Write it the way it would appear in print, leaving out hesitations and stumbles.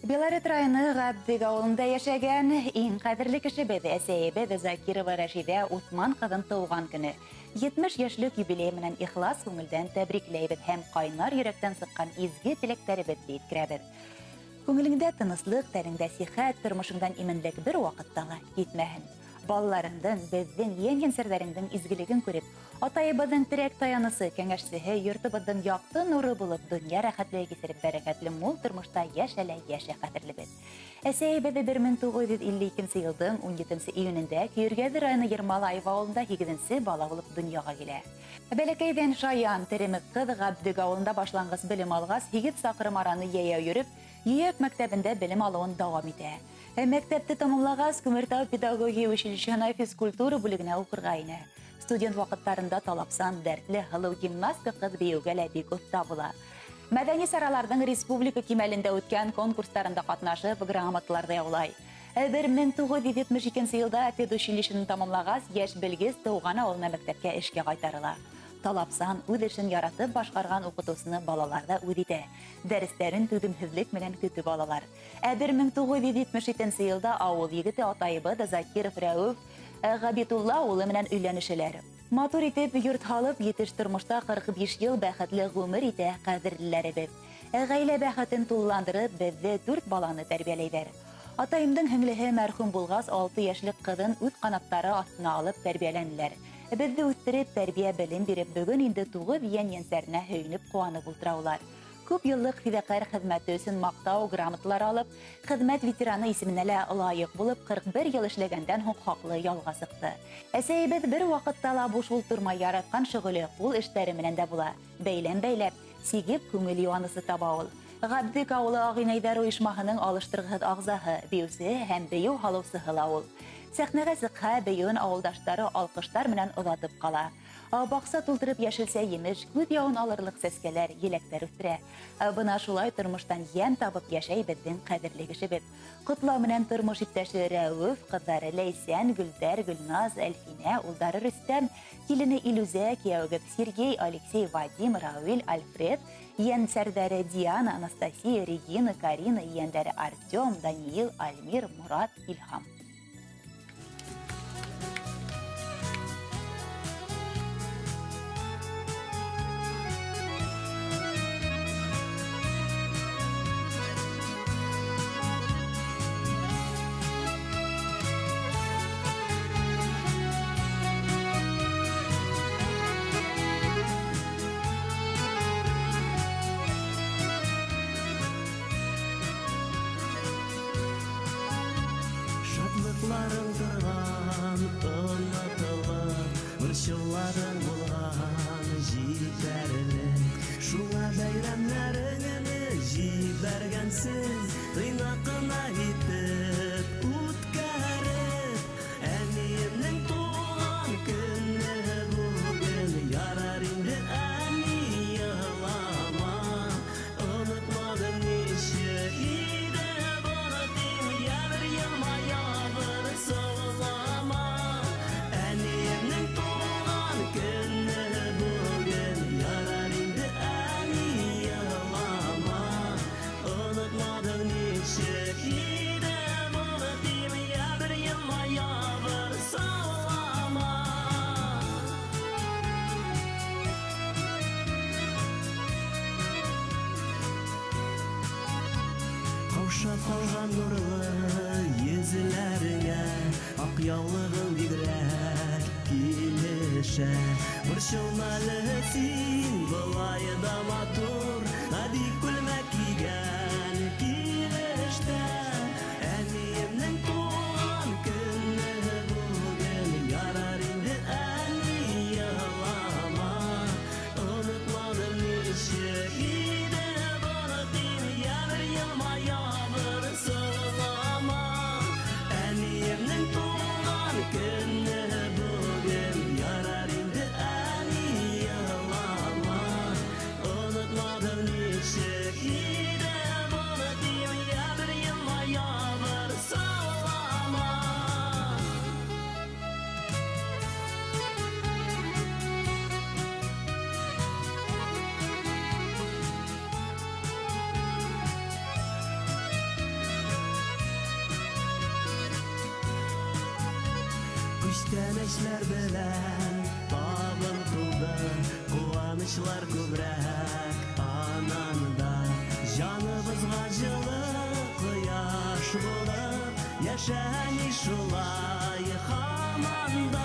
Белорет районы Ғәбдек ауылында йәшәгән иң ҡәҙерле кешебеҙ әсәйебеҙ Закирова Рәшиҙә Уҫман ҡыҙын тыуған көнө 70 йәшлек юбилей менән ихлас күңелдән тәбрикләйбеҙ һәм ҡайнар йөрәктән сыҡҡан изге теләктәребеҙҙе еткерәбеҙ. Күңелеңдә тыныслыҡ, тәнеңдә сихәт, тормошоңдан именлек бер ваҡытта ла китмәһен. Балаларыңдың, беҙҙең йән-йәнсәрҙәреңдең изгелеген күреп, атайыбыҙҙың терәк таянысы, кәңәшсеһе, йортобоҙҙоң яҡты нуры булып, донъя рәхәтлеге кисереп, бәрәкәтле мул тормошта йәшә лә йәшә ҡәҙерлебеҙ. Әсәйебеҙ 1952 йылдың 17 июнендә Көйөргәҙе районы Ермолаев ауылында 8-нсе бала булып донъяға килә. Бәләкәйҙән шаян, теремек ҡыҙ Ғәбдек ауылында башланғыс белем алғас, 8 саҡрым араны йәйәү йөрөп, Йөйәк мәктәбендә белем алыуын дауам итә. Мәктәпте тамамлағас, Күмертау педагогия училищеһына физкультура бүлегенә уҡырға инә. Студент ваҡыттарында талапсан, дәртле, һылыу гимнастка ҡыҙ бейеүгә лә бик оҫта була. Мәҙәни сараларҙың республика кимәлендә үткән конкурстарында ҡатнашып, грамоталарҙы яулай. 1972 йылда педучилищены тамамлағас, йәш белгес тыуған ауылына мәктәпкә эшкә ҡайтарыла. Талапсан, үҙ эшен яратып башҡарған уҡытыусыны балалар ҙа үҙ итә. Дәрестәрен түҙемһеҙлек менән көтөп алалар. 1977 йылда ауыл егете атайыбыҙ Закиров Рәүеф Ғәбитулла улы менән өйләнешәләр. Матур итеп йорт һалып, етеш тормошта 45 йыл бәхетле ғүмер итә ҡәҙерлеләребеҙ. Ғаилә бәхетен тулыландырып, беҙҙе 4 баланы тәрбиәләйҙәр. Атайымдың һеңлеһе мәрхүм булғас, 6 йәшлек ҡыҙын үҙ ҡанаттары аҫтына алып тәрбиәләнеләр. Беҙҙе үҫтереп, тәрбиә белем биреп, бөгөн инде 9 йән-йәнсәренә һөйөнөп, ҡыуанып ултыра улар. Күп йыллыҡ фиҙаҡәр хеҙмәте өсөн маҡтау грамоталары алып, хеҙмәт ветераны исеменә лә лайыҡ булып, 41 йыл эшләгәндән һуң хаҡлы ялға сыҡты. Әсәйебеҙ бер ваҡытта ла буш ултырмай, яратҡан шөғөлө ҡул эштәре менән дә була. Бәйләм бәйләп, сигеп күңел йыуанысы таба ул. Ғәбдек ауылы ағинәйҙәр ойошмаһының алыштырғыһыҙ ағзаһы, бейеүсе һәм бейеү һалыусыһы ла ул. Сәхнәгә сыҡһа, бейеүен ауылдаштары алҡыштар менән оҙатып ҡала. Баҡса тултырып йәшелсә емеш, күҙ яуын алырлыҡ сәскәләр, еләктәр үҫтерә. Бына шулай тормоштан йәм табып йәшәй беҙҙең ҡәҙерле кешебеҙ. Ҡотлау менән тормош иптәше Рәүеф, ҡыҙҙары Ләйсән, Гөлдәр, Гөлназ, Әлфинә, улдары Рөстәм, килене Илүзә, кейәүегеҙ Сергей, Алексей, Вадим, Рауил, Альфред, йәнсәрҙәре Диана, Анастасия, Регина, Карина, ейәндәре Артем, Даниил, Альмир, Мурат, Илһам. Ҡалған нурлы йөҙләреңә аҡ яулығың бигерәк килешә. Борсолма әле һин, былай ҙа матур, ғади күлмәк кейгән килештә. Әниемдең тыуған көнө бөгөн, ярар инде әни, илама. Онотманым нисек иде бары тим, йә бер йылмая, бер сылама. Әниемдең тыуған көнө бөгөн, ярар инде әни, илама. Онотманым нисек Күстәнәчләр белән табын тулды, Ҡыуаныслар күберәк ананда. Җаныбызга җылы кояш булып, Яшә әни шулай һаман да.